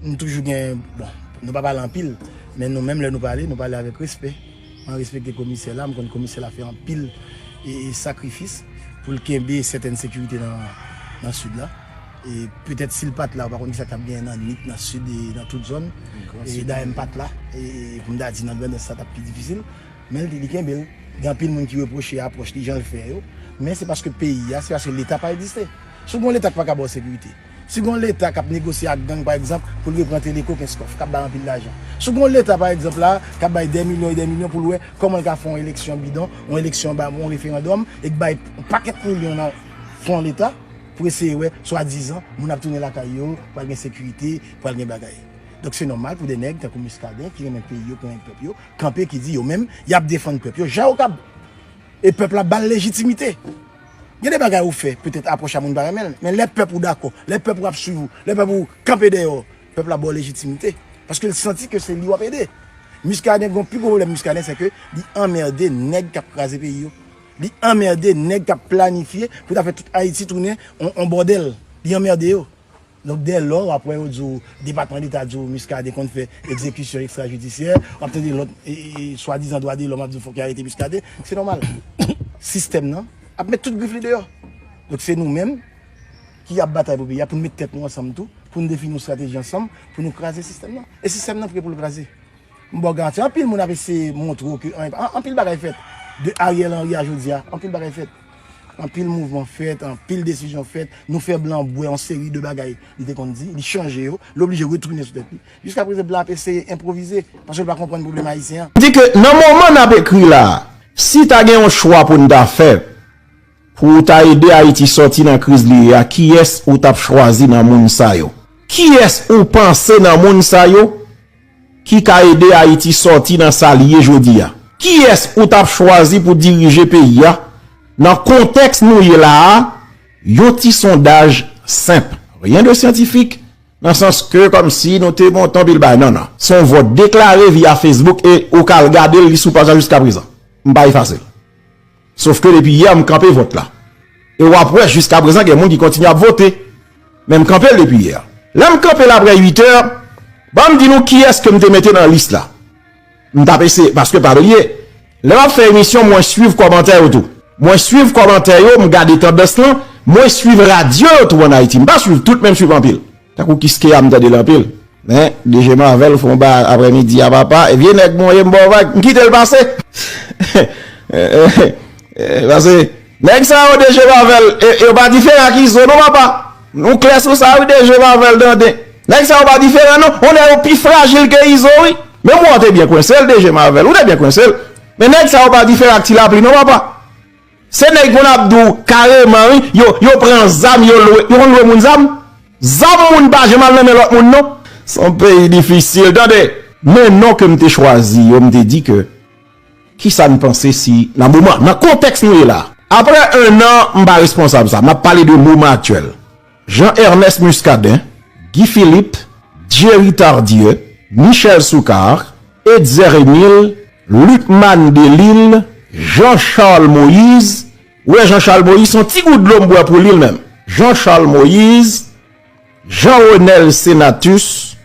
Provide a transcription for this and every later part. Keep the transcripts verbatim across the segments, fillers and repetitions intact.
Nou toujou gen, bon, nou pa pale anpil, men nou menm lè nou pale, nou pale avèk respè. Mwen respekte komisè la, m konn komisè la fè anpil e, e sakrifis pou l kenbe sètèn sekirite nan, nan sid la. E petèt si l pa t la, ou pa konn kisa k t ap genyen nan Nip, nan sid e nan tout zòn. E dayè m pa t la, e pou m ta di nan Grandans sa t ap pi difisil. Men li, li kenbe l. Gen anpil moun ki repwoche apwòch li, jan l fè yo. Men se paske peyi a, se paske Leta pa egziste. Si w gen yon Leta ki pa ka ba w sekirite, si w gen yon Leta k ap negosye ak gang, pa egzanp, pou l repran Teleco Kenskòf, k ap bay anpil lajan. Si w gen yon Leta, pa egzanp, la, k ap bay dè milyon e dè milyon pou l wè kòman l ka fè yon eleksyon bidon, yon eleksyon ba yon referandòm, e k bay yon pakèt milyon nan fon Leta, pou eseye wè, swadizan, moun ap tounen lakay yo, pral gen sekirite, pral gen bagay. Donk, se nòmal pou de nèg tankou Muscadin, ki renmen peyi yo, ki renmen pèp yo, kanpe, ki di yo menm, y ap defann pèp yo, jan yo kab. E pèp la ba l lejitimite. Gen de bagay ou fè, petèt apwòch a moun pa renmen l, men lè pèp ou dakò, lè pèp ou ap swiv ou, lè pèp ou kanpe dèyè w, pèp la ba w lejitimite. Paske l santi ke se li w ap ede. Muscadin, gen yon pi gwo pwoblèm Muscadin, se ke li anmède nèg k ap kraze peyi yo. Li anmède nèg k ap planifye pou ta fè tout Ayiti tounen yon, yon bòdèl. Li anmède yo. Donk, dèlò, w ap wè yo di w, Depatman Deta di w Muscadin konn fè egzekisyon ekstrajidisyè, w ap tande lòt, e, e, e, swadizan dwa de lòm ap di w fòk yo arete Muscadin. Se nòmal. Sistèm nan ap met tout grif li deyò. Donk, se nou menm ki ap batay pou peyi a, pou n met tèt nou ansanm tou, pou n defini yon estrateji ansanm, pou nou kraze sistèm nan. E sistèm nan pre pou l kraze. M ba w garanti, anpil moun ap eseye montre w ke an- an- anpil bagay fèt. De Ariel Henry a jodi a, anpil bagay fèt. Anpil mouvman fèt, anpil desizyon fèt. Nou fè blan bwè yon seri de bagay li te konn di, li chanje yo, li oblije retounen sou tèt li. Jiska prezan, blan ap eseye enpwovize, paske l pa konprann pwoblèm ayisyen an. Di ke nan moman n ap ekri la a, si ta gen yon chwa pou n ta fè, pou w ta ede Ayiti sòti nan kriz li ye a, kiyès ou t ap chwazi nan moun sa yo? Kiyès ou panse nan moun sa yo ki ka ede Ayiti sòti nan sa l ye jodi a? Kiyès ou t ap chwazi pou dirije peyi a? Nan kontèks nou ye la a, yon ti sondaj senp, rien de scientifique, nan sans ke kòmsi nou te monte yon pil bagay. Non, non. Se yon vòt deklare via Facebook e ou ka al gade l, li sou paj la jiska prezan. M pa efase l. Sof ke depi yè, m kanpe vòt la. E w ap wè, jiska prezan, gen moun ki kontinye ap vote. Men m kanpe l depi yè. Lè m kanpe l apre uit è, ban m di nou kiyès ke m te mete nan lis la. M t ap eseye, paske pa bliye, lè m ap fè emisyon, mwen swiv kòmantè yo tou. Mwen swiv kòmantè yo, m gade tandans lan, mwen swiv radyo yo tou ann Ayiti. M pa swiv tout, men m swiv anpil. Tankou Kiskeya, m tande l anpil. Men, D J Marvel fè yon ba aprèmidi a, papa. E vye nèg mwen ye, m ba w vag. M kite l pase. Paske nèg sa yo, D J Marvel, e, yo pa diferan ak Izo, non, papa. Nou klè sou sa, wi, D J Marvel, tande. Nèg sa yo pa diferan, non. On nèg yo pi frajil ke Izo, wi. Menm ou te byen kwense l, D J Marvel. Ou te byen kwense l. Men nèg sa yo pa diferan ak Ti Lapli, non, papa. Se nèg konn ap di w kareman, wi, yo, yo pran zam, yo lwe, yo konn lwe moun zam. Zam moun pa janm al nan men lòt moun, non. Se yon peyi difisil, tande. Men non ke m te chwazi yo, m te di ke, kisa n panse si, nan moman, nan kontèks nou ye la, apre en an, m pa responsab sa, m ap pale de moman aktyèl. Jean Ernest Muscadin, Guy Philippe, Jerry Tardieu, Michel Soukar, Etzer Emile, Lucmane Delille, Jean Charles Moïse, ou wè Jean Charles Moïse, se yon ti gout dlo m bwè pou li l menm. Jean Charles Moïse, Jean Renel Senatus,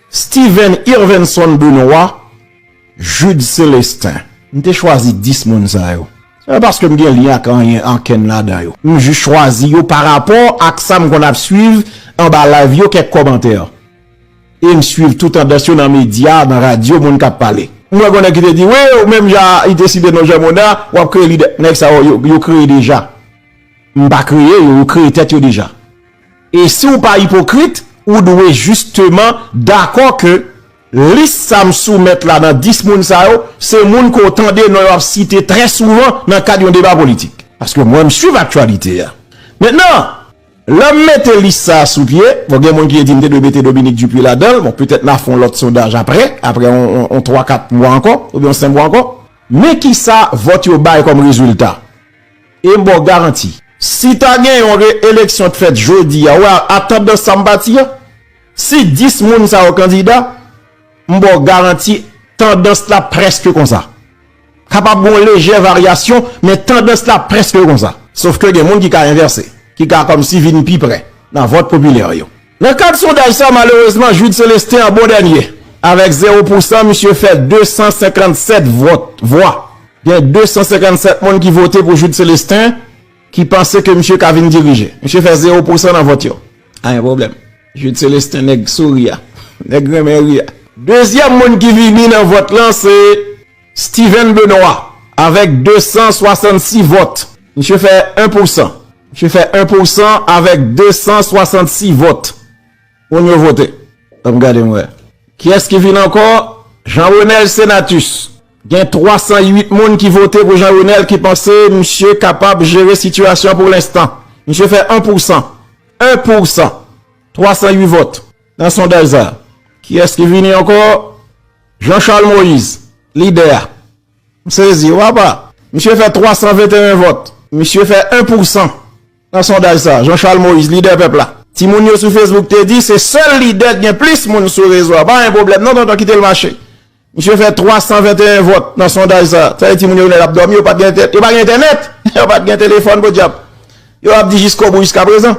Steven Irvenson Benoît, Jude Célestin. M te chwazi dis moun sa yo. Se pa paske m gen lyen ak anyen, ankenn ladan yo. M jis chwazi yo pa rapò ak sa m konn ap swiv anba live yo, kèk kòmantè. E m swiv tout tandans yo nan medya, nan radyo, moun k ap pale. M wè gen nèg ki te di, wi, ou menm jan li te site non Jean Monard, w ap kreye lidè. Nèg sa yo, yo, yo kreye deja. M pa kreye yo, yo kreye tèt yo deja. E si w pa ipokrit, ou dwe jisteman dakò ke lis sa m soumèt la nan dis moun sa yo, se moun ke w tande non yo ap site trè souvan nan kad yon deba politik. Paske mwen, m swiv aktyalite a. Mentnan, lè m mete lis sa a sou pye, bon, gen moun ki di m te dwe mete Dominique Dupuy ladan l, bon, petèt n a fè yon lòt sondaj apre, apre yon, yon, yon twa kat mwa ankò, oubyen yon senk mwa ankò. Men kisa vòt yo bay kòm rezilta. E m ba w garanti, si ta gen yon re-eleksyon t fèt jodi a, ou wè a tandans sa m pati a, si dis moun sa yo kandida, m ba w garanti tandans la prèske konsa. Kapab gen yon lejè varyasyon, men tandans la prèske konsa. Sof ke gen moun ki ka envèse, ki ka kòmsi vin pi prè nan vòt popilè yo. Nan kad sondaj sa, malerezman, Jude Célestin an bon dènye. Avèk zewo pousan, misye fè de san senkannsèt vòt, vwa. Gen de san senkannsèt moun ki vote pou Jude Célestin, ki panse ke misye ka vin dirije. Misye fè zewo pousan nan vòt yo. Anyen pwoblèm. Jude Célestin, nèg souri a. Nèg renmen ri a. Dezyèm moun ki vini nan vòt lan, se Steven Benoît, avèk de san swasannsis vòt. Misye fè en pousan. Misye fè en pousan avèk de san swasannsis vòt. Moun yo vote. Ann gade m wè. Kiyès ki vin ankò? Jean Renel Senatus. Gen twa san uit moun ki vote pou Jean Renel, ki panse misye kapab jere sitiyasyon pou lenstan. Misye fè en pousan. En pousan. Twa san uit vòt nan sondaj sa. Kiyès ki vini ankò? Jean Charles Moïse, lidè a. M sezi, wi papa. Misye fè twa san venteyen vòt. Misye fè en pousan nan sondaj sa. Jean Charles Moïse, lidè pèp la. Timoun yo sou Facebook te di se sèl lidè ki gen plis moun sou rezo a. Pa gen pwoblèm non, tonton, kite l mache. Misye fè twa san venteyen vòt nan sondaj sa. Sa vle di timoun yo nèt ap dòmi, yo pa t gen entè-, yo pa gen entènèt. Yo pa t gen telefòn, podyab. Yo ap di jiskobou jiskaprezan.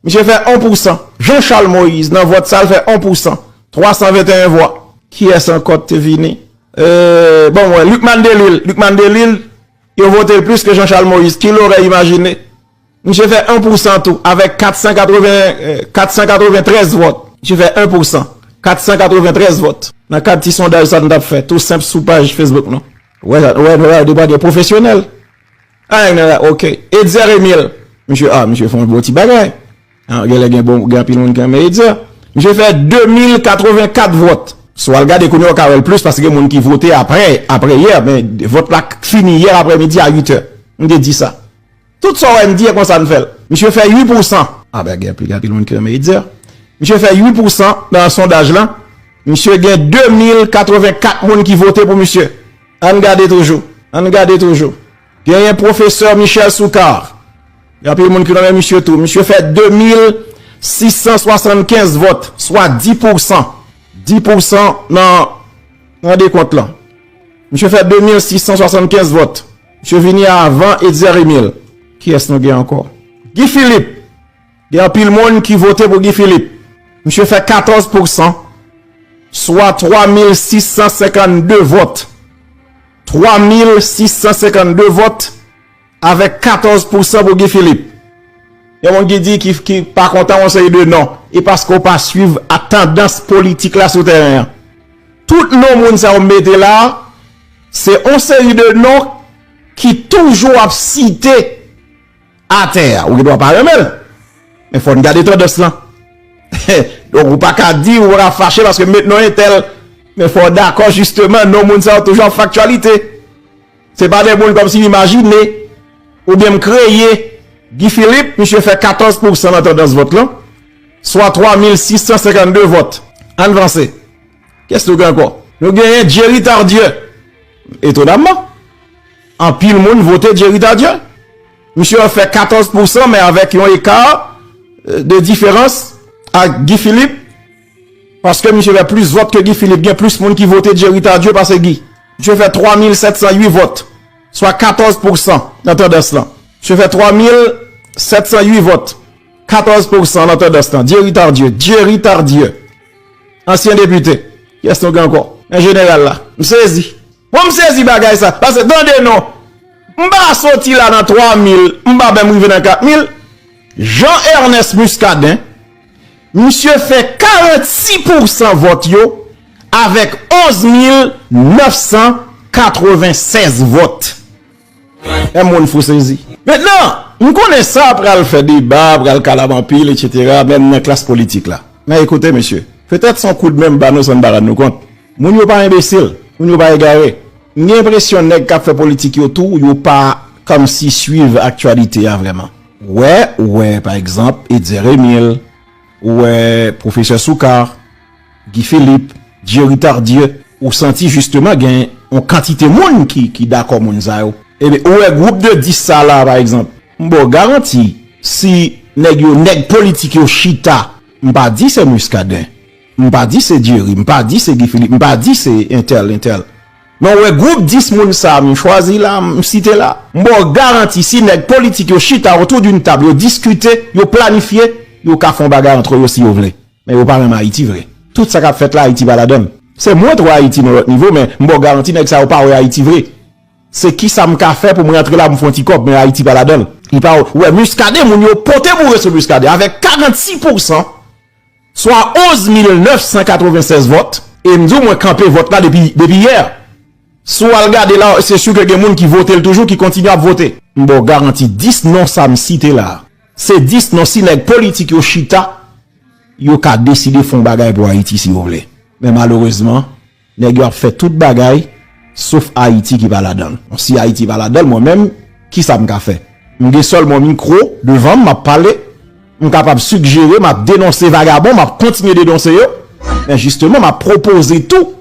Misye fè en pousan. Jean Charles Moïse, nan vòt sa, l fè en pousan. Twa san venteyen vwa. Kiyès ankò t te vini? Euh, bon, wè, Lucmane Delille. Lucmane Delille, yo vote l plis ke Jean Charles Moïse. Ki lorèy imajine? Misye fè en pousan tou, avèk kat san katreven, euh, kat san katreventrèz vòt. Misye fè en pousan. Kat san katreventrèz vòt. Nan kad ti sondaj sa n t ap fè, tou senp sou paj Facebook nou. Wè, wè, wè, depi gen pwofesyonèl. Ah, nan la, ok. Etzer Emile. Misye, ah, misye fè yon bon ti bagay. Ah, genlè gen bon, gen anpil moun ki renmen Etzer. Misye fè de mil katrevenkat vòt. Si w al gade kounye a, w ka wè l plis paske gen moun ki vote apre, apre yè, men vòt la fini yè aprèmidi a uit è. M te di sa. Tout sa w wè m di, e konsa n fè l. Misye fè uit pousan. Ah, ben, gen anpil, gen anpil moun ki renmen Etzer. Misye fè uit pousan nan sondaj lan. Misye gen de mil katrevenkat moun ki vote pou misye. Ann gade toujou. Ann gade toujou. Genyen pwofesè Michel Soukar. Gen anpil moun ki renmen misye tou. Misye fè de mil sis san swasannkenz vòt, swa dis pousan. Dis pousan nan, nan dekont lan. Misye fè de mil sis san swasannkenz vòt. Misye vini avan Etzer Emile. Kiyès nou gen ankò? Guy Philippe. Gen anpil moun ki vote pou Guy Philippe. Misye fè katòz pousan, swa twa mil sis san senkannde vòt. Twa mil sis san senkannde vòt, avèk katòz pousan pou Guy Philippe. Gen moun ki di ki, ki pa kontan yon seri de non. E paske w pa swiv a tandans politik la sou tèren an. Tout non moun sa yo mete la, se yon seri de non ki toujou ap site atè a. Ou gen dwa pa renmen l. Men fò n gade tandans lan. Donk, ou pa ka di, ou pa ka fache paske m met non entèl. Men fò w dakò, jisteman, non moun sa yo toujou ap fè aktyalite. Se pa de moun kòmsi m imajine oubyen m kreye. Guy Philippe, misye fè katòz pousan nan tandans vòt lan, swa twa mil sis san senkannde vòt. Ann vanse. Kiyès nou gen ankò? Nou genyen Jerry Tardieu. Etonamman, anpil moun vote Jerry Tardieu. Misye fè katòz pousan, men avèk yon eka, euh, de diferans ak Guy Philippe. Paske misye fè plis vòt ke Guy Philippe. Gen plis moun ki vote Jerry Tardieu pase Guy. Misye fè twa mil sèt san uit vòt, swa katòz pousan nan tandans lan. Misye fè twa mil sèt san uit vòt, katòz pousan nan tandans lan. Jerry Tardieu, Jerry Tardieu. Ansyen depite. Kiyès nou gen ankò? Nan jeneral la. M sezi. Bon, m sezi bagay sa. Paske, tande non. M pa soti la nan twa mil, m pa menm rive nan kat mil. Jean Ernest Muscadin, misye fè karannsis pousan vòt yo avèk onz mil nèf san katrevensèz vòt. Menm moun fou sezi. Mentnan, m konnen sa pral fè deba, pral kalab anpil, etsetera, menm nan klas politik la. Men ekoute, mesye, petèt se yon koudmen m ba nou san n pa rann nou kont. Moun yo pa enbesil, moun yo pa egare. M gen enpresyon nèg k ap fè politik yo tou, yo pa kòmsi swiv aktyalite a vrèman. Ou wè, ou wè, pa egzanp, Etzer Emile, ou wè, pwofesè Soukar, Guy Philippe, Jerry Tardieu, ou santi jisteman gen yon kantite moun ki, ki dakò moun sa yo. Ebyen, ou wè gwoup de dis sa la, pa egzanp, m ba w garanti, si nèg yo, nèg politik yo chita, m pa di se Muscadin, m pa di se Jerry, m pa di se Guy Philippe, m pa di se entèl, entèl. Men w wè gwoup dis moun sa a m chwazi la, m site la, m ba w garanti si nèg politik yo chita autour d'une table, yo diskite, yo planifye, yo ka fè yon bagay antre yo si yo vle. Men yo pa renmen Ayiti vre. Tout sa k ap fèt la, Ayiti pa ladan l. Se mwen twò Ayiti nan lòt nivo, men m ba w garanti nèg sa yo pa wè Ayiti vre. Se kisa m ka fè pou m rantre la pou m fè yon ti kòb, men Ayiti pa ladan l. Li pa wè Muscadin, moun yo pote boure sou Muscadin avèk karannsis pousan, swa onz mil nèf san katrevennsèz vòt. E m di w, mwen kanpe vòt la depi, depi yè. Si w al gade la, se si ke gen moun ki vote l toujou, ki kontinye ap vote. M ba w garanti dis non sa m site la. Se dis non si nèg politik yo chita, yo ka deside fè yon bagay pou Ayiti si yo vle. Men malerezman, nèg yo ap fè tout bagay, sof Ayiti ki pa ladan l. Bon, si Ayiti pa ladan l, mwen menm, kisa m ka fè? M gen sèlman yon mikwo devan m, m ap pale, m kapab sigjere, m ap denonse vagabon, m ap kontinye denonse yo, men jisteman, m ap pwopoze tou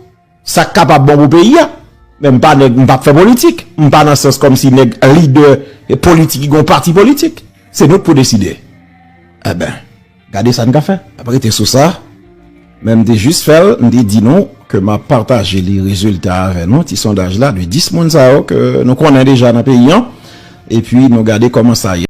sa k kapab bon pou peyi a. Men m pa nèg, m p ap fè politik. M pa nan sans kòmsi nèg lidè politik ki gon pati politik. Se nou k pou deside. Enben, gade sa n ka fè. N ap rete sou sa. Men m te jis fè l, m te di nou ke m ap pataje li rezilta avè nou, ti sondaj la, de dis moun sa yo ke nou konnen deja nan peyi an. Epi nou gade kòman sa ye.